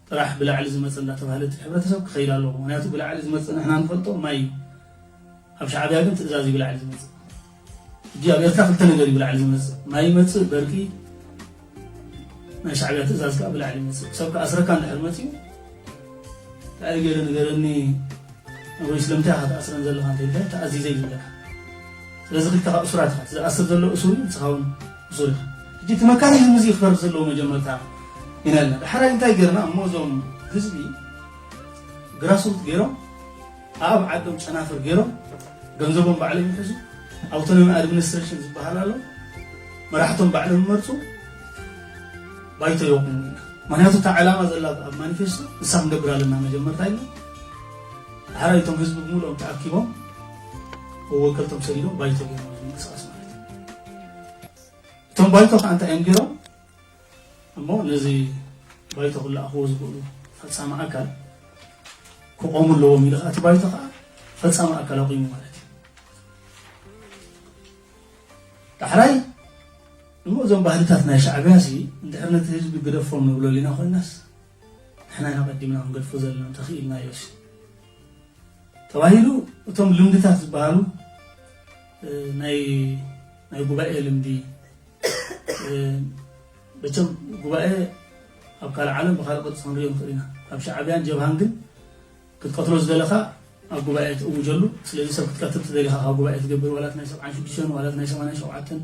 ጥራሕ ብላዕሊ ዝመፀ እንዳተባህለ እቲ ሕብረተሰብ ክኸይድ ኣለዎ። ምክንያቱ ብላዕሊ ዝመፀ ንሕና ንፈልጦ ማይ እዩ። ኣብ ሻዕብያ ግን ትእዛዝ እዩ ብላዕሊ ዝመፀ። ሕጂ ኣብ ኤርትራ ክልተ ነገር እዩ ብላዕሊ ዝመፅእ። ማይ ይመፅእ፣ በርቂ፣ ናይ ሻዕብያ ትእዛዝ ከዓ ብላዕሊ ይመፅእ። ሰብ ክኣስረካ እንድሕር መፅዩ፣ እንታይ ገለ ንገረኒ፣ ወይ ስለምንታይ ኢኻ ትኣስረን ዘለኻ እንተ ኢልካ፣ ተኣዚዘ እዩ ዝብለካ። ስለዚ ክልተ ካብ እሱራት ኢኻ። እቲ ዝኣስር ዘሎ እሱር እዩ፣ ንስኻ እውን እሱር ኢኻ። ሕጂ እቲ መካኒዝም እዚ ክፈርስ ዘለዎ መጀመርታ ኢና ኢልና። ዳሕራይ እንታይ ገይርና እሞ፣ እዞም ህዝቢ ግራስሩት ገይሮም ኣብ ዓዶም ጨናፍር ገይሮም ገንዘቦም ባዕሎም ይሕዙ፣ ኣውቶኖሚ ኣድሚኒስትሬሽን ዝበሃል ኣሎ፣ መራሕቶም ባዕሎም ይመርፁ፣ ባይቶ የቑሙ ኢና። ምክንያቱ እታ ዕላማ ዘላ ኣብ ማኒፌስቶ ንሳ ክንገብር ኣለና መጀመርታ ኢልና። ዳሕራይ እቶም ህዝቢ ብምሉኦም ተኣኪቦም መወከልቶም ሰዲዶም ባይቶ ገይሮም ምንቅስቃስ ማለት እዩ። እቶም ባይቶ ከዓ እንታይ እዮም ገይሮም? እሞ ነዚ ባይቶ ክለኣኽዎ ዝኽእሉ ፈጻሚ ኣካል ክቖሙ ኣለዎም ኢሉ ከዓ እቲ ባይቶ ከዓ ፈጻሚ ኣካል ኣቑሙ ማለት እዩ። ዳሕራይ እሞ እዞም ባህልታት ናይ ሻዕብያ ሲ እንድሕር ነቲ ህዝቢ ግደፎም ንብሎ ሊና ኮይናስ ንሕና ኢና ቀዲምና ክንገድፎ ዘለና እንተኽኢልናዮ ሲ ተባሂሉ እቶም ልምድታት ዝበሃሉ ናይ ናይ ጉባኤ ልምዲ መቸም ጉባኤ ኣብ ካልእ ዓለም ብካልእ ቅርፂ ክንሪኦ ንኽእል ኢና። ኣብ ሻዕብያን ጀብሃን ግን ክትቀትሎ ዝደለኻ ኣብ ጉባኤ ትእውጀሉ። ስለዚ ሰብ ክትቀትል ትደሊኻ ካብ ጉባኤ ትገብር ዋላት ናይ ሰብዓን ሽዱሽተን ዋላት ናይ ሰማንያን ሸውዓተን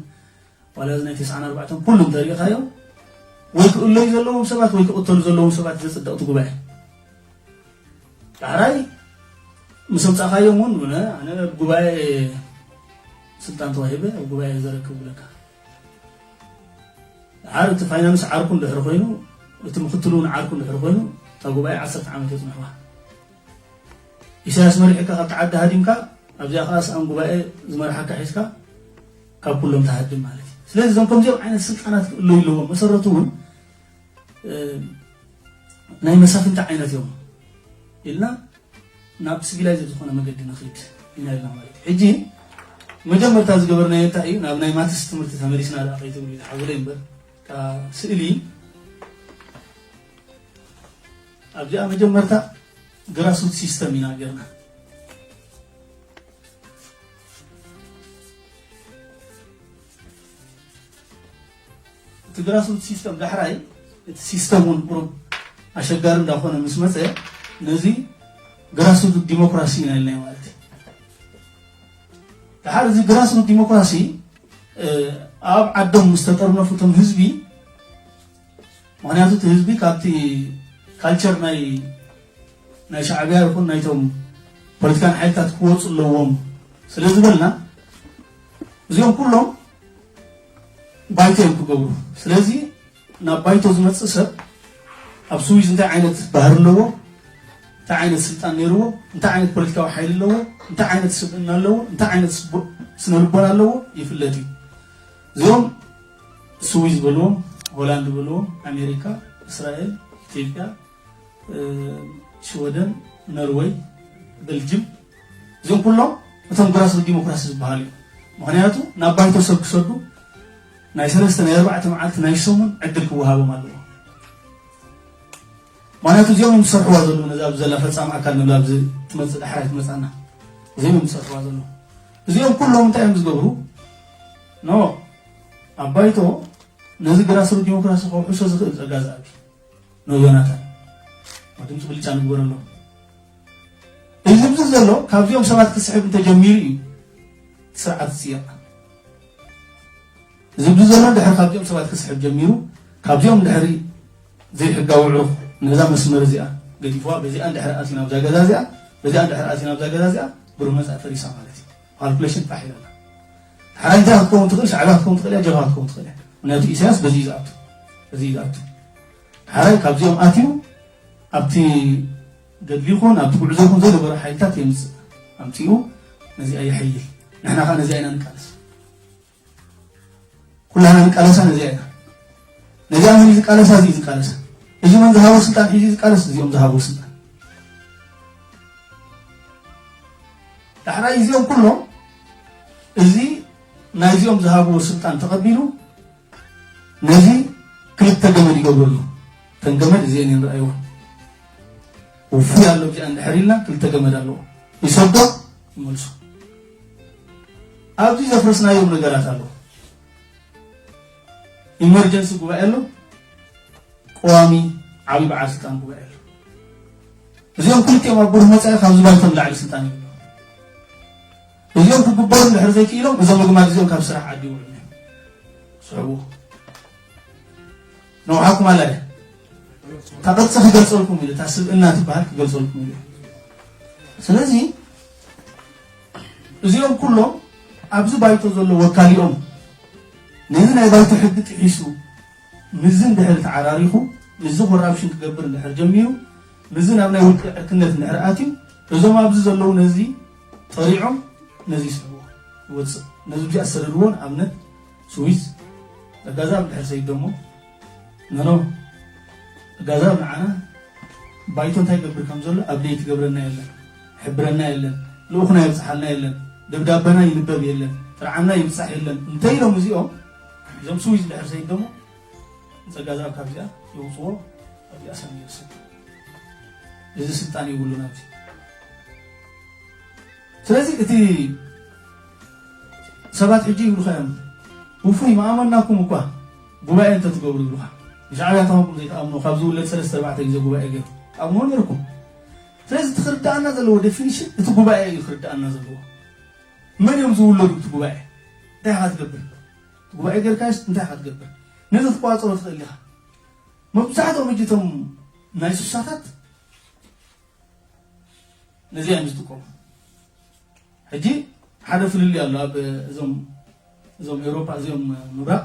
ዋላ እዚ ናይ ተስዓን ኣርባዕተን ኩሉ እንተሪእኻዮ ወይ ክእለዩ ዘለዎም ሰባት ወይ ክቕተሉ ዘለዎም ሰባት ዘፅደቕቲ ጉባኤ ዳሕራይ ምስ ኣምፃእኻዮም እውን ነ ኣነ ኣብ ጉባኤ ስልጣን ተዋሂበ ኣብ ጉባኤ ዘረክብ ብለካ ድሓር እቲ ፋይናንስ ዓርኩ እንድሕር ኮይኑ እቲ ምክትሉ እውን ዓርኩ እንድሕር ኮይኑ እታ ጉባኤ ዓሰርተ ዓመት የፅንሕዋ ኢሳያስ መሪሕካ ካብቲ ዓዲ ሃዲምካ ኣብዚኣ ከዓ ሰኣን ጉባኤ ዝመርሓካ ሒዝካ ካብ ኩሎም ትሃድም ማለት እዩ ስለዚ እዞም ከምዚኦም ዓይነት ስልጣናት ክእለዩ ኣለዎም መሰረቱ እውን ናይ መሳፍንቲ ዓይነት እዮም ኢልና ናብ ሲቪላይዝድ ዝኾነ መገዲ ንኽድ ኢና ኢልና ማለት እዩ ሕጂ መጀመርታ ዝገበርናዮ እንታይ እዩ ናብ ናይ ማትስ ትምህርቲ ተመሊስና ዳ ከይትብሉ ዝሓብለ እምበር ስእሊ ኣብዚኣ መጀመርታ ግራስሩት ሲስተም ኢና ገርና እቲ ግራስሩት ሲስተም ዳሕራይ እቲ ሲስተም እውን ቁሩብ ኣሸጋሪ እንዳኾነ ምስ መፀ ነዚ ግራስሩት ዲሞክራሲ ኢና ኢልናዮ ማለት እዩ ድሓር እዚ ግራስሩት ዲሞክራሲ ኣብ ዓዶም ምስ ተጠርነፉ እቶም ህዝቢ ምክንያቱ እቲ ህዝቢ ካብቲ ካልቸር ናይ ናይ ሻዕብያ ይኹን ናይቶም ፖለቲካን ሓይልታት ክወፁ ኣለዎም ስለ ዝበልና እዚኦም ኩሎም ባይቶ እዮም ክገብሩ ስለዚ ናብ ባይቶ ዝመፅእ ሰብ ኣብ ስዊዝ እንታይ ዓይነት ባህሪ ኣለዎ እንታይ ዓይነት ስልጣን ነይርዎ እንታይ ዓይነት ፖለቲካዊ ሓይሊ ኣለዎ እንታይ ዓይነት ስብእና ኣለዎ እንታይ ዓይነት ስነ ልቦና ኣለዎ ይፍለጥ እዩ እዚኦም ስዊዝ በልዎም ሆላንድ በልዎም ኣሜሪካ እስራኤል ኢትዮጵያ ሽወደን ኖርወይ በልጅም እዚኦም ኩሎም እቶም ግራስሩት ዲሞክራሲ ዝበሃሉ እዩ ምክንያቱ ናብ ባይቶ ሰብ ክሰዱ ናይ ሰለስተ ናይ ኣርባዕተ መዓልቲ ናይ ሰሙን ዕድል ክወሃቦም ኣለዎ ምክንያቱ እዚኦም እዮም ዝሰርሕዋ ዘለዉ ነዚ ኣብዚ ዘላ ፈፃሚ ኣካል ንብላ ኣብዚ ትመፅእ ዳሕራይ ትመፃና እዚኦም እዮም ዝሰርሕዋ ዘለዉ እዚኦም ኩሎም እንታይ እዮም ዝገብሩ ኖ ኣብ ባይቶ ነዚ ግራስሩት ዲሞክራሲ ከውሕሶ ዝኽእል ፀጋ ዝኣቢ ኖ ዮናታን ድምፂ ብልጫ ንግበረሎም እዚ ዝብዚ ዘሎ ካብዚኦም ሰባት ክስሕብ እንተጀሚሩ እዩ ስርዓት ዝፅየቕ ዝብዚ ዘሎ ድሕሪ ካብዚኦም ሰባት ክስሕብ ጀሚሩ ካብዚኦም ድሕሪ ዘይሕጋዊ ዕሩኽ ነዛ መስመር እዚኣ ገዲፍዋ በዚኣ እንድሕር ኣትዩ ናብዛ ገዛ እዚኣ በዚኣ እንድሕር ኣትዩ ናብዛ ገዛ እዚኣ ብሩህ መፃኢ ፈሪሳ ማለት እዩ ካልኩሌሽን ፋሕ ኢላና ሓራይ እንታይ ክትከውን ትኽእል ሻዕብያ ክትከውን ትኽእል እያ ጀብሃ ክትከውን ትኽእል እያ ምክንያቱ ኢሳያስ በዚ እዩ ዝኣቱ በዚ እዩ ዝኣቱ ሓራይ ካብዚኦም ኣትዩ ኣብቲ ገድሊ ይኹን ኣብቲ ጉዕዞ ይኹን ዘይነበረ ሓይልታት የምፅእ ኣምፅኡ ነዚኣ የሐይል ንሕና ከዓ ነዚኣ ኢና ንቃለስ ኩላና ንቃለሳ ነዚኣ ኢና ነዚኣ መን ዝቃለሳ እዚ ዝቃለሳ እዚ መን ዝሃቦ ስልጣን ሒዚ ዝቃለስ እዚኦም ዝሃቦ ስልጣን ዳሕራይ እዚኦም ኩሎም እዚ ናይዚኦም ዝሃብዎ ስልጣን ተቐቢሉ ነዚ ክልተ ገመድ ይገብሩ ኣለዉ እተን ገመድ እዚአን እየን ረኣይወን። ውፉይ ኣሎ እዚኣ እንድሕር ኢልና ክልተ ገመድ ኣለዎ። ይሰዶ ይመልሶ። ኣብዚ ዘፍረስናዮም ነገራት ኣለዉ። ኢመርጀንሲ ጉባኤ ኣሎ፣ ቀዋሚ ዓብዪ በዓል ስልጣን ጉባኤ ኣሎ። እዚኦም ክልቲኦም ኣብ ብሩህ መጻኢ ካብዚ ባይቶ ንላዕሊ ስልጣን ይብሉ። እዚኦም ክግበሩ እንድሕር ዘይክኢሎም እዞም ምግማት እዚኦም ካብ ስራሕ ዓዲ ይውዕሉ እዮም። ስሕቡ ነውሓኩም ኣላ ድያ? እታ ቅርፂ ክገልፀልኩም ኢሉ፣ እታ ስብእና ትበሃል ክገልፀልኩም ኢሉ። ስለዚ እዚኦም ኩሎም ኣብዚ ባይቶ ዘሎ ወካሊኦም ነዚ ናይ ባይቶ ሕጊ ጥሒሱ ምስዚ እንድሕር ተዓራሪኹ ምስዚ ኮራፕሽን ክገብር እንድሕር ጀሚሩ ምስዚ ናብ ናይ ውልቂ ዕርክነት እንድሕር ኣትዩ እዞም ኣብዚ ዘለዉ ነዚ ጠሪዖም ነዚ ይስሕብዎ ይወፅእ ነዚ ብዚኣ ዝሰደድዎ ንኣብነት ስዊዝ ተጋዛብ እንድሕር ሰይድ ደሞ ነኖ ተጋዛብ ንዓና ባይቶ እንታይ ይገብር ከም ዘሎ ኣብደይ ትገብረና የለን፣ ሕብረና የለን፣ ልኡኽና ይብፅሓልና የለን፣ ደብዳበና ይንበብ የለን፣ ጥርዓና ይብፃሕ የለን እንተ ኢሎም እዚኦም እዞም ስዊዝ ድሕር ዘይደሞ ንፀጋዛብ ካብዚኣ የውፅዎ ኣብዚኣ ሰሚር ስልጣን እዚ ስልጣን የብሉን ኣብዚ። ስለዚ እቲ ሰባት ሕጂ ይብሉኻ እዮም ውፉይ ምኣመናኩም እኳ ጉባኤ እንተትገብሩ ይብሉኻ። ንሻዕብያ እንተኾንኩም ዘይትኣምኑ ካብ ዝውለድ ሰለስተ ኣርባዕተ ግዜ ጉባኤ ገይሩ ትኣምኑ ነርኩም። ስለዚ እቲ ክርዳኣና ዘለዎ ዴፊኒሽን እቲ ጉባኤ እዩ ክርዳኣና ዘለዎ። መን እዮም ዝውለዱ እቲ ጉባኤ እንታይ ኢኻ ትገብር? እቲ ጉባኤ ጌርካስ እንታይ ኢኻ ትገብር? ነዚ ክትቋፅሮ ትኽእል ኢኻ። መብዛሕትኦም እጅቶም ናይ ስሳታት ነዚኣ እዮም ዝጥቀሙ። ሕጂ ሓደ ፍልልይ ኣሎ ኣብ እዞም እዞም ኤውሮፓ እዚኦም ምብራቕ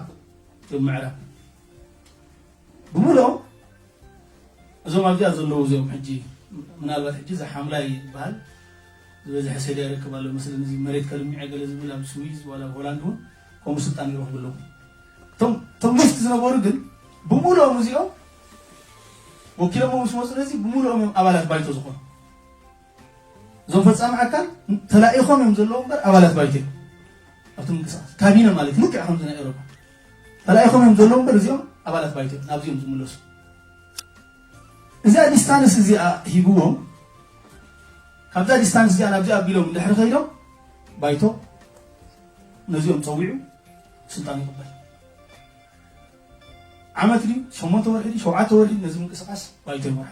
እዚኦም ምዕራብ ብምልኦም እዞም ኣብዚኣ ዘለዉ እዚኦም ሕጂ ምናልባት ሕጂ እዚ ሓምላይ ይበሃል ዝበዝሐ ሰድያ ይረክብ ኣሎ መስለኒ እዚ መሬት ከልሚዐ ገለ ዝብል ኣብ ስዊዝ ዋላ ኣብ ሆላንድ እውን ከምኡ ስልጣን ይረኽቡ ኣለዉ እቶም ሌፍት ዝነበሩ ግን ብምልኦም እዚኦም ወኪሎሞ ምስ መፁ ነዚ ብምልኦም እዮም ኣባላት ባይቶ ዝኾኑ እዞም ፈፃሚ ኣካል ተላኢኾም እዮም ዘለዉ እምበር ኣባላት ባይቶ እዮም ኣብቲ ምንቅስቃስ ካቢነ ማለት ልክዕ ከምዚ ናይ ኤሮፓ ተላኢኾም እዮም ዘለዉ እምበር እዚኦም ኣባላት ባይቶ እዮም ናብዚኦም ዝምለሱ እዚኣ ዲስታንስ እዚኣ ሂብዎም ካብዛ ዲስታንስ እዚኣ ናብዚኣ ኣቢሎም እንድሕር ከይዶም ባይቶ ነዚኦም ፀዊዑ ስልጣን ይቕበል ዓመት ድዩ ሸሞንተ ወርሒ ድዩ ሸውዓተ ወርሒ ነዚ ምንቅስቃስ ባይቶ ይመርሖ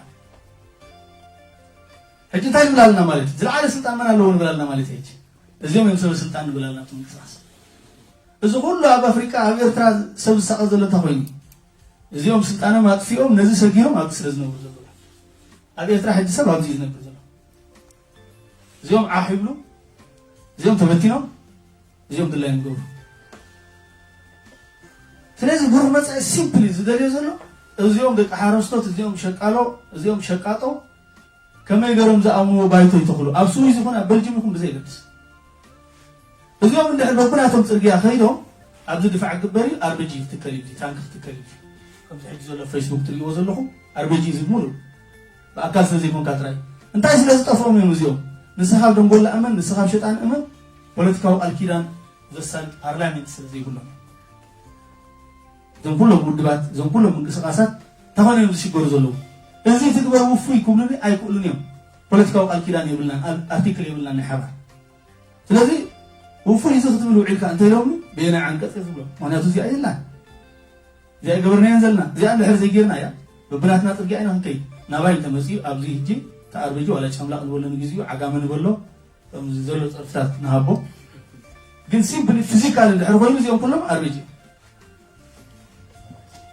ሕጂ እንታይ ንብል ኣለና ማለት እዩ ዝለዓለ ስልጣን መን ኣለዎ ንብል ኣለና ማለት እዩ ሕጂ እዚኦም እዮም ሰበ ስልጣን ንብል ኣለና እቲ ምንቅስቃስ እዚ ኩሉ ኣብ ኣፍሪቃ ኣብ ኤርትራ ሰብ ዝሳቐ ዘሎ እንታይ ኮይኑ እዚኦም ስልጣኖም ኣጥፊኦም ነዚ ሰጊሮም ኣብዚ ስለ ዝነብሩ ዘለዉ ኣብ ኤርትራ ሕጂ ሰብ ኣብዚ እዩ ዝነብር ዘሎ እዚኦም ዓሕ ይብሉ እዚኦም ተበቲኖም እዚኦም ድላዮም ይገብሩ ስለዚ ብሩህ መፃኢ ሲምፕሊ ዝደልዮ ዘሎ እዚኦም ደቂ ሓረስቶት እዚኦም ሸቃሎ እዚኦም ሸቃጦ ከመይ ገሮም ዝኣምንዎ ባይቶ ይተኽሉ ኣብ ስዊዝ ይኹን ኣብ በልጅም ይኹን ብዘይገድስ እዚኦም እንድሕር በብናቶም ፅርግያ ከይዶም ኣብዚ ድፋዕ ግበር እዩ ኣርበጂ ክትከል እዩ ታንክ ክትከል እዩ ከምዚ ሕጂ ዘሎ ፌስቡክ ትሪእዎ ዘለኹም ኣርበጂ እዩ ዝብሉ ብኣካል ስለ ዘይኮንካ ጥራይ እንታይ ስለ ዝጠፍኦም እዮም እዚኦም ንስኻ ኣብ ደንጎላ እመን ንስኻ ኣብ ሸጣን እመን ፖለቲካዊ ቃል ኪዳን ዘሳልጥ ፓርላሜንት ስለ ዘይብሎም እዞም ኩሎም ውድባት እዞም ኩሎም ምንቅስቃሳት ተኾነ እዮም ዝሽገሩ ዘለዉ እዚ ትግበር ውፉይ ክብሉኒ ኣይክእሉን እዮም ፖለቲካዊ ቃል ኪዳን የብልናን ኣርቲክል የብልናን ናይ ሓባር ስለዚ ውፉይ እዚ ክትብል ውዒልካ እንተኢሎምኒ በየናይ ዓንቀፅ እየ ዝብሎ ምክንያቱ እዚኣ የላን እዚኣ ገበርናየን ዘለና እዚኣ እንድሕር ዘይጌርና እያ በብናትና ፅርግያ ኢና ክንከይድ ናባይ እንተመፅኡ ኣብዚ ህጂ ተኣርበጂ ዋላ ጨምላቕ ዝበለኒ ግዜኡ ዓጋመ ንበሎ ከምዚ ዘሎ ፀርፍታት ንሃቦ ግን ሲምፕሊ ፊዚካል እንድሕር ኮይኑ እዚኦም ኩሎም ኣርበጂ እዮም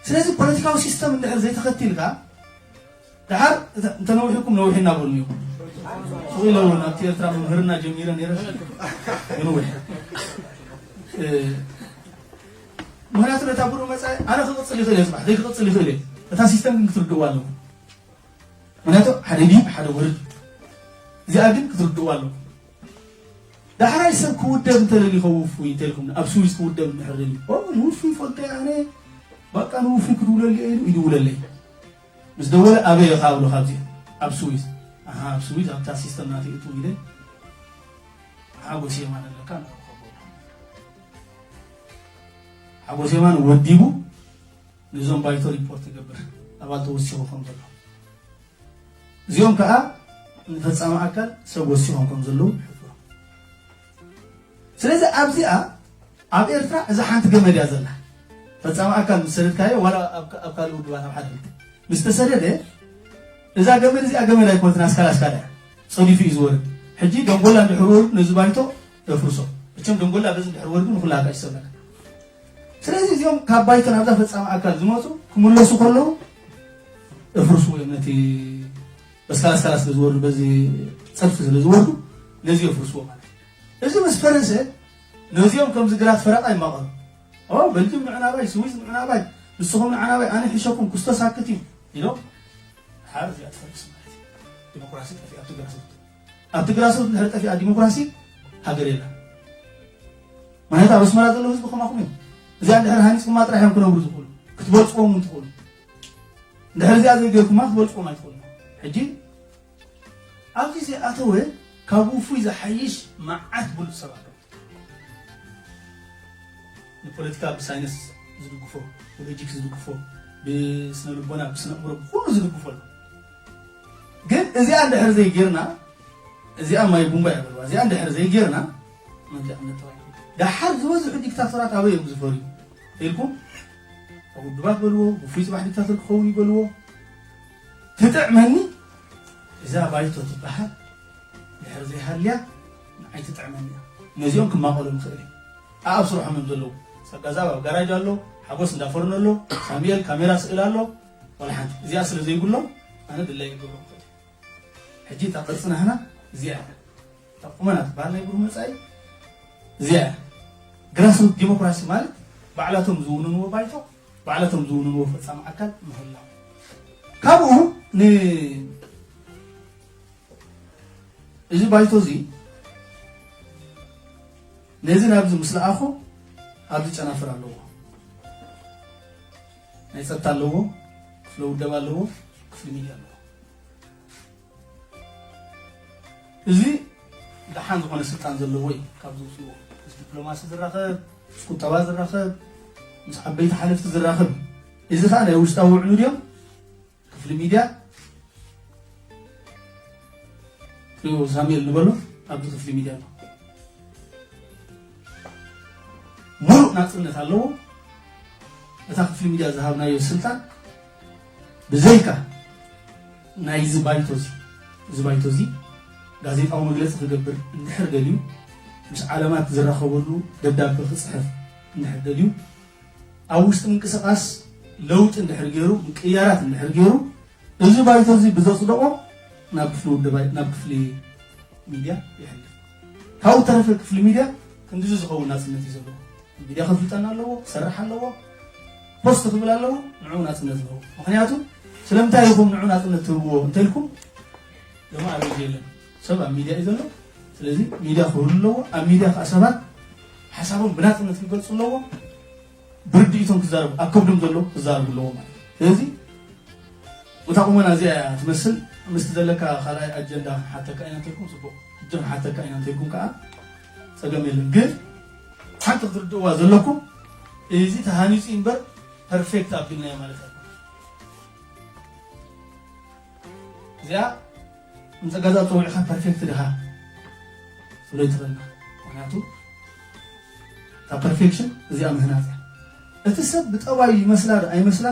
ስለዚ ፖለቲካዊ ሲስተም እንድሕር ዘይተኸቲልካ ደሓር እንተነዊሕኩም ነዊሕ እናበሉ እዮም ሱቕ ኢለውን ኣብቲ ኤርትራ መምህርና ጀሚረ ነረ ይንውሕ ምክንያቱ ነታ ብሩ መፃ ኣነ ክቕፅል ይኽእል እየ ፅባሕ ዘይክቕፅል ይኽእል እየ እታ ሲስተም ግን ክትርድእዋ ኣለዎ ምክንያቱ ሓደ ዲብ ሓደ ወርድ እዚኣ ግን ክትርድእዋ ኣለዎ ዳሕራይ ሰብ ክውደብ እንተደሊ ከውፉ ይተልኩም ኣብ ስዊዝ ክውደብ እንድሕር ደሊ ንውፉ ይፈልጦ ኣነ በቃ ንውፉ ክድውለሉ እየ ኢሉ ይድውለለይ ምስ ደወለ ኣበይ ኢኻ ኣብሎ ካብዚ ኣብ ስዊዝ ኣሃ ኣብ ስዊዝ ኣብታ ሲስተም ናተይ እቱ ኢለ ሓጎስ የማን ኣለካ ንረኽቦ ሓጎስ የማን ወዲቡ ነዞም ባይቶ ሪፖርት ይገብር ኣባል ተወሲኹ ከም ዘሎ፣ እዚኦም ከዓ ንፈፃሚ ኣካል ሰብ ወሲኾም ከም ዘለዉ ይሕብሩ። ስለዚ ኣብዚኣ ኣብ ኤርትራ እዛ ሓንቲ ገመድ እያ ዘላ። ፈፃሚ ኣካል ምስ ሰደድካዮ ዋላ ኣብ ኣብ ካልእ ውድባት ኣብ ሓደ ምስ ተሰደደ እዛ ገመድ እዚኣ ገመድ ኣይኮነትን፣ ኣስካል ኣስካል እያ። ፀዲፉ እዩ ዝወርድ። ሕጂ ደንጎላ እንድሕር ወርዱ ነዚ ባይቶ የፍርሶ። እቸም ደንጎላ በዚ እንድሕር ወርዱ ንኩላ ኣጋጭ ሰበና። ስለዚ እዚኦም ካብ ባይቶ ናብዛ ፈፃሚ ኣካል ዝመፁ ክምለሱ ከለዉ እፍርስዎ እዮም። ነቲ በስካላስካላ ስለ ዝወርዱ በዚ ፀድፊ ስለ ዝወርዱ ነዚ የፍርስዎ ማለት እዩ። እዚ ምስ ፈረሰ ነዚኦም ከምዚ ግራት ፈረቃ ይማቐሉ። ኦ በልጅም ንዕናባይ፣ ስዊዝ ንዕናባይ፣ ንስኹም ንዓናባይ፣ ኣነ ይሕሸኩም፣ ክስቶ ሳክት እዩ ኢሎም ሓር እዚኣ ትፈርስ ማለት እዩ። ዲሞክራሲ ጠፊኣ ኣብቲ ግራስሩት ኣብቲ ግራስሩት ድሕሪ ጠፊኣ ዲሞክራሲ ሃገር የላ። ምክንያቱ ኣብ ኣስመራ ዘለዉ ህዝቢ ከማኹም እዮም። እዚኣ እንድሕር ሃኒፅኩማ ጥራሕ እዮም ክነብሩ ዝኽእሉ፣ ክትበልፅዎም እውን ትኽእሉ። እንድሕር እዚኣ ዘይገርኩማ ክትበልፅዎም ኣይትኽእሉ። ሕጂ ኣብዚ ዘይኣተወ ካብ ውፉይ ዝሓይሽ መዓት ብሉፅ ሰብ ኣሎ። ንፖለቲካ ብሳይንስ ዝድግፎ፣ ብሎጂክ ዝድግፎ፣ ብስነ ልቦና ብስነ እምሮ ኩሉ ዝድግፎ ኣሎ። ግን እዚኣ እንድሕር ዘይጌርና እዚኣ ማይ ቡምባ እያ በልዋ። እዚኣ እንድሕር ዘይጌርና መምዚኣ ክነተዋ። ደሓር ዝበዝሑ ዲክታቶራት ኣበይ እዮም ዝፈርዩ ኢልኩም ኣብ ውድባት በልዎ፣ ውፉይ ፅባሕ ዲክታተር ክኸውን ይበልዎ። ትጥዕመኒ እዛ ባይቶ ትበሃል ድሕር ዘይሃልያ ንዓይ ትጥዕመኒ እያ። ነዚኦም ክማቐሎም ይኽእል እዩ። ኣብ ስርሖም እዮም ዘለዉ። ጸጋዛብ ኣብ ጋራጅ ኣሎ፣ ሓጎስ እንዳፈርኖ ኣሎ፣ ሳሙኤል ካሜራ ስእል ኣሎ። ዋላ ሓንቲ እዚኣ ስለ ዘይብሎም ኣነ ድላይ ይገብሮም ይኽእል። ሕጂ እታ ቅርጽ ናህና እዚኣ እያ። እታ ቁመና ትበሃል ናይ ብሩህ መጻኢ እዚኣ እያ። ግራስሩት ዲሞክራሲ ማለት ባዕላቶም ዝውንንዎ ባይቶ፣ ባዕላቶም ዝውንንዎ ፈጻሚ ኣካል ምህላው። ካብኡ ን-፣ እዚ ባይቶ እዚ ነዚ ናብዚ ምስ ለኣኾ ኣብዚ ጨናፍር ኣለዎ። ናይ ጸጥታ ኣለዎ፣ ክፍለ ውደባ ኣለዎ፣ ክፍሊ ሚድያ ኣለዎ። እዚ ደሓን ዝኾነ ስልጣን ዘለዎ እዩ። ካብ ዝውፅዎ ምስ ዲፕሎማሲ ዝራኸብ፣ ምስ ቁጠባ ዝራኸብ፣ ምስ ዓበይቲ ሓለፍቲ ዝራኸብ እዩ። እዚ ከዓ ናይ ውሽጣዊ ውዕሉ ድዮም? ክፍሊ ሚድያ ሪኡ ሳሙኤል ንበሎ ኣብዚ ክፍሊ ሚድያ ኣሎ። ሙሉእ ናፅነት ኣለዎ። እታ ክፍሊ ሚድያ ዝሃብናዮ ስልጣን ብዘይካ ናይዚ ባይቶ እዚ፣ እዚ ባይቶ እዚ ጋዜጣዊ መግለፂ ክገብር እንድሕር ደልዩ፣ ምስ ዓለማት ዝራኸበሉ ደብዳቤ ክፅሕፍ እንድሕር ደልዩ፣ ኣብ ውሽጢ ምንቅስቃስ ለውጢ እንድሕር ገይሩ፣ ምቅያራት እንድሕር ገይሩ፣ እዚ ባይቶ እዚ ብዘፅደቆ ናብ ክፍሊ ውድብ ኣይ-፣ ናብ ክፍሊ ሚድያ ይሕልፍ። ካብኡ ተረፈ ክፍሊ ሚድያ ክንድዚ ዝኸውን ናፅነት እዩ ዘለዎ። ሚድያ ከፍልጠና ኣለዎ፣ ክሰርሕ ኣለዎ፣ ፖስት ክብል ኣለዎ፣ ንዕኡ ናፅነት ኣለዎ። ምክንያቱ ስለምንታይ ኢኹም ንዕኡ ናፅነት ትህብዎ እንተልኩም ደማ ኣበዚ የለን። ሰብ ኣብ ሚድያ እዩ ዘሎ። ስለዚ ሚድያ ክህሉ ኣለዎ። ኣብ ሚድያ ከዓ ሰባት ሓሳቦም ብናፅነት ክገልፁ ኣለዎ። ብርድኢቶም ክዛረቡ፣ ኣብ ከብዶም ዘሎ ክዛረቡ ኣለዎ ማለት እዩ። ስለዚ እታ ቁመና እዚኣ እያ ትመስል። ምስቲ ዘለካ ካልኣይ ኣጀንዳ ሓተካ ኢና እንተልኩም ፅቡቕ፣ ሕጂ ሓተካ ኢና እንተልኩም ከዓ ፀገም የለን። ግን ሓንቲ ክትርድእዋ ዘለኩም፣ እዚ ተሃኒፁ እምበር ፐርፌክት ኣቢልናዮ ማለት ኣይኮነን። እዚኣ ንፀጋዛ ፀዊዕካ ፐርፌክት ድኻ ትብሎ ይትኽእልና። ምክንያቱ እታ ፐርፌክሽን እዚኣ ምህናፅ እያ። እቲ ሰብ ብጠባዩ ይመስላ ዶ ኣይመስላ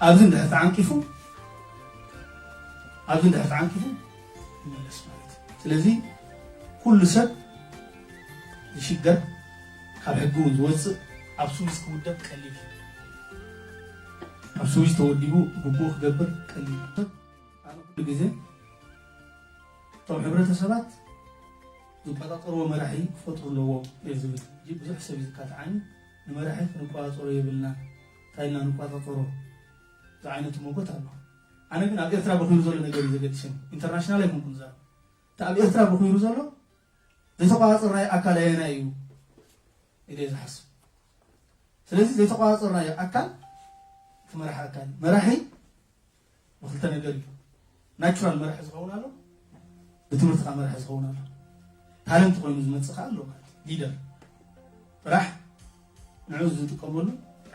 ኣብዚ እንድሕር ተዓንቂፉ፣ ኣብዚ እንድሕር ተዓንቂፉ ይምለስ ማለት እዩ። ስለዚ ኩሉ ሰብ ዝሽገር ካብ ሕጊ እውን ዝወፅእ ኣብ ስዊዝ ክውደብ ቀሊል እዩ። ኣብ ስዊዝ ተወዲቡ ግቡኡ ክገብር ቀሊል እዩ። ኣነ ኩሉ ግዜ እቶም ሕብረተሰባት ዝቆጻጸርዎ መራሒ ክፈጥሩ ኣለዎም እየ ዝብል እንጂ ብዙሕ ሰብ እዩ ዝካትዓኒ። ንመራሒ ክንቆጻጸሮ የብልና፣ እንታይ ኢልና ንቆጻጸሮ ዝዓይነቱ መጎት ኣሎ። ኣነ ግን ኣብ ኤርትራ በኺሩ ዘሎ ነገር እዩ ዘገድሰኒ። ኢንተርናሽናል ኣይኮንኩን ዝዛረብ። እቲ ኣብ ኤርትራ በኺሩ ዘሎ ዘይተቆጻጸርናዮ ኣካል ኣየናይ እዩ ኢለ እየ ዝሓስብ። ስለዚ ዘይተቆጻጸርናዮ ኣካል እቲ መራሒ ኣካል እዩ። መራሒ ብክልተ ነገር እዩ። ናቹራል መራሒ ዝኸውን ኣሎ፣ ብትምህርቲ ከዓ መራሒ ዝኸውን ኣሎ። ታለንት ኮይኑ ዝመፅእ ከዓ ኣሎ ማለት እዩ። ሊደር ጥራሕ ንዑ ዝጥቀመሉ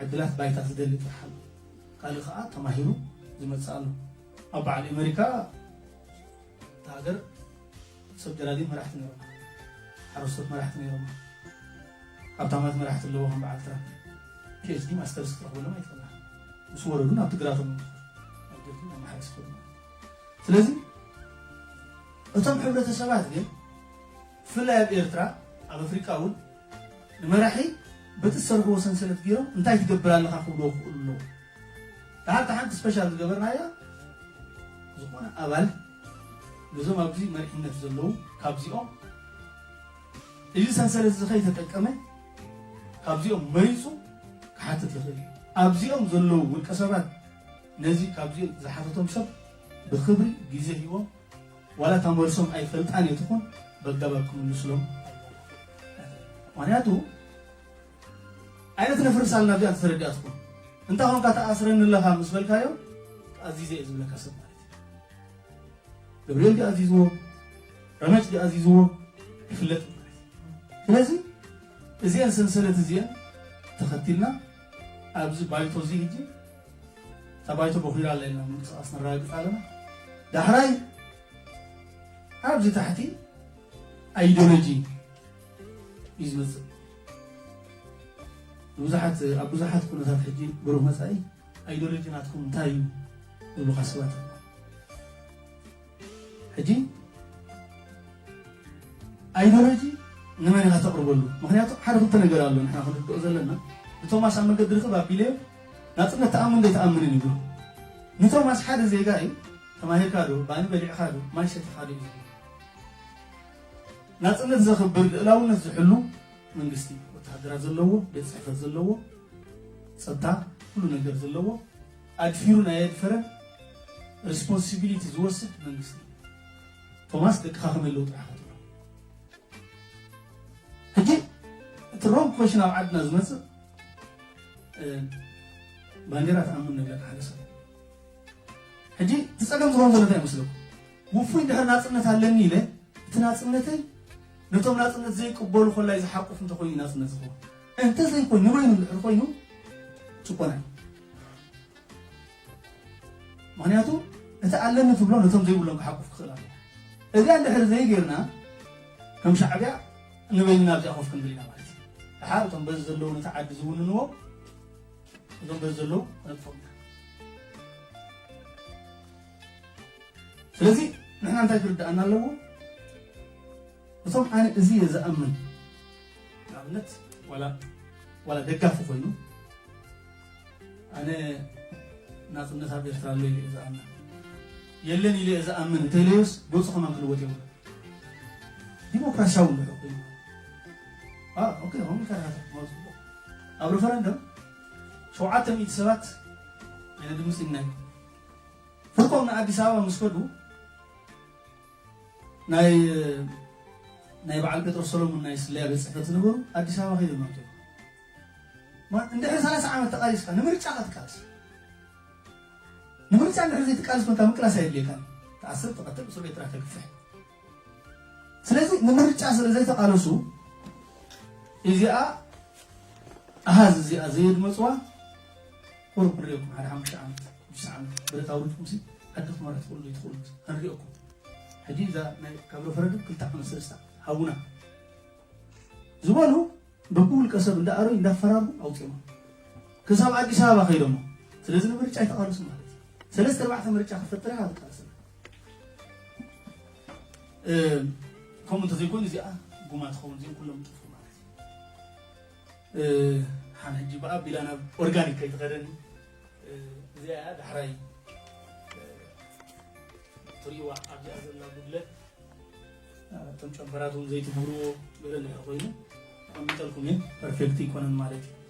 ዕድላት ባይታ ዝደሊ ጥራሕ ኣሎ። ካልእ ከዓ ተማሂሩ ዝመፅእ ኣሎ። ኣብ በዓል ኣሜሪካ እታ ሃገር ሰብ ጀራዲን መራሕቲ ነይሮም፣ ሓረስቶት መራሕቲ ነይሮም፣ ሃብታማት መራሕቲ ኣለዎ። ከም በዓል ትራምፕ ፒኤችዲ ማስተርስ ክትረኽበሎም ኣይትኽእልን። ምስ ወረዱ ናብ ትግራቶም እዮም ዝኸዱ። ናብ ገድሊ ናብ ማሕረስ ይኸዱ ማለት እዩ። ስለዚ እቶም ሕብረተሰባት ግን ብፍላይ ኣብ ኤርትራ፣ ኣብ ኣፍሪቃ እውን ንመራሒ በቲ ዝሰርሕዎ ሰንሰለት ገይሮም እንታይ ትገብር ኣለኻ ክብልዎ ክኽእሉ ኣለዎ። ደሓር ሓንቲ ስፔሻል ዝገበርናያ ዝኾነ ኣባል ነዞም ኣብዚ መሪሕነት ዘለዉ ካብዚኦም እዚ ሰንሰለት እዚ ከይተጠቀመ ካብዚኦም መሪፁ ክሓትት ይኽእል እዩ። ኣብዚኦም ዘለዉ ውልቀ ሰባት ነዚ ካብዚ ዝሓተቶም ሰብ ብክብሪ ግዜ ሂቦም ዋላ እታ መልሶም ኣይፈልጣን እየ ትኹን በጋባብ ክምልስሎም። ምክንያቱ ዓይነት ነፍርሳልና እዚኣ ተረዲኣትኩም እንታ ኾንካ ተኣስረኒ ኣለኻ ምስ በልካዮ ኣዚዘ እየ ዝብለካ ሰብ ማለት እዩ። ገብርኤል ዲኣ ኣዚዝዎ ረመጭ ዲኣ ኣዚዝዎ ይፍለጥ ማለት እዩ። ስለዚ እዚአን ሰንሰለት እዚአን ተኸቲልና ኣብዚ ባይቶ እዚ ሕጂ እታ ባይቶ በኺራ ኣላ ኢልና ምንቅስቃስ ነረጋግፅ ኣለና። ዳሕራይ ኣብዚ ታሕቲ ኣይዲዮሎጂ እዩ ዝመፅእ። ብዙሓት ኣብ ብዙሓት ኩነታት ሕጂ ብሩህ መፃኢ ኣይዲዮሎጂ ናትኩም እንታይ እዩ ዝብሉካ ሰባት ኣለዉ። ሕጂ ኣይዲዮሎጂ ንመን ኢኻ ተቕርበሉ? ምክንያቱ ሓደ ክልተ ነገር ኣሎ ንሕና ክንርድኦ ዘለና። ንቶማስ ኣብ መንገዲ ርክብ ኣቢለዮ ናፅነት ተኣምን ዘይተኣምንን ይብሉ። ንቶማስ ሓደ ዜጋ እዩ። ተማሂርካ ዶ ባኒ በሊዕካ ዶ ማይ ሰቲኻ ዶ እዩ ዝብሉ። ናፅነት ዘኽብር ልእላውነት ዝሕሉ መንግስቲ ወተሃደራት ዘለዎ ቤት ፅሕፈት ዘለዎ ፀጥታ ኩሉ ነገር ዘለዎ ኣድፊሩ ናይ ኣድፈረን ሪስፖንሲቢሊቲ ዝወስድ መንግስቲ። ቶማስ ደቅኻ ከመይ ኣለዉ ጥራሕ ክትብሎ። ሕጂ እቲ ሮንግ ኮሽን ኣብ ዓድና ዝመፅእ ባንዴራ ተኣምን ንብለካ ሓደ ሰብ ሕጂ እቲ ፀገም ዝኾን ዘሎ እንታይ ይመስለኩም? ውፉይ ድሕር ናፅነት ኣለኒ ኢለ እቲ ናፅነተይ ነቶም ናፅነት ዘይቅበሉ ኮላይ ዝሓቁፍ እንተኮይኑ ናፅነት ዝኸውን እንተዘይኮይኑ ንበይኑ ድሕር ኮይኑ ጭቆና እዩ። ምክንያቱ እቲ ኣለኒ ትብሎ ነቶም ዘይብሎም ክሓቁፍ ክኽእል ኣሎ። እዚኣ እንድሕር ዘይጌርና ከም ሻዕብያ ንበይንና ኣብዚኣ ኮፍ ክንብል ኢና ማለት እዩ። ድሓር እቶም በዚ ዘለዉ ነቲ ዓዲ ዝውንንዎ እዞም በዚ ዘለዉ ነጥፎም ኢና። ስለዚ ንሕና እንታይ ክርድኣና ኣለዎ? እቶም ኣነ እዚ እየ ዝኣምን ንኣብነት ዋላ ዋላ ደጋፊ ኮይኑ ኣነ ናፅነት ኣብ ኤርትራ ኣሎ ኢለ እየ ዝኣምን የለን ኢለ እየ ዝኣምን እንተኢለዮስ ገፁ ከማን ክልወጥ የብሉ። ዲሞክራሲያዊ እንድሕር ኮይኑ ኦኬ ሆም ይከራተ ኣብ ሪፈረንደም ሸውዓተ ሚእቲ ሰባት ኣይነ ድምፂ እናይ ፍርቆም ንኣዲስ ኣበባ ምስ ከዱ ናይ ናይ በዓል ጴጥሮስ ሰሎሙን ናይ ስለያ ቤት ፅሕፈት ዝነበሩ ኣዲስ ኣበባ ከይዶም እዮም። እንድሕር ሰላሳ ዓመት ተቃሊስካ ንምርጫ ክትቃልስ ንምርጫ እንድሕር ዘይትቃልስ ኮንካ ምቅላስ ኣየድልየካን። ተኣስር ተቐትል እስር ቤት ጥራሕ ተግፍሕ። ስለዚ ንምርጫ ስለ ዘይተቃለሱ እዚኣ ኣሃዝ እዚኣ ዘየድመፅዋ ቁሩብ ክንሪኦኩም ሓደ ሓሙሽተ ዓመት ሽዱሽተ ዓመት ብረት ኣውሪድኩም ሲ ዓዲ ክትመርሑ ትኽእሉ ዘይትኽእሉ ክንሪኦኩም። ሕጂ እዛ ናይ ካብ ሪፈረንደም ክልተ ዓመት ሰለስተ ዓመት ሃቡና ዝበሉ በብውልቀ ሰብ እንዳኣረዩ እንዳፈራሩ ኣውፅኦማ ክሳብ ኣዲስ ኣበባ ከይዶሞ። ስለዚ ንምርጫ ኣይተቓለሱ ማለት እዩ። ሰለስተ ኣርባዕተ ምርጫ ክፈጥር ኢና ትቃለሰና። ከምኡ እንተዘይኮይኑ እዚኣ ጉማ ትኸውን እዚኦም ኩሎም ይጠፍኡ ማለት እዩ። ሓን ሕጂ ብኣቢላ ናብ ኦርጋኒክ ከይትኸደኒ እዚኣ እያ ዳሕራይ ትሪእዋ ኣብዚኣ ዘላ ጉድለት እቶም ጨንፈራት እውን ዘይትግብርዎ ገለ እንድሕር ኮይኑ ኣቐሚጠልኩም እየ። ፐርፌክት ይኮነን ማለት እዩ።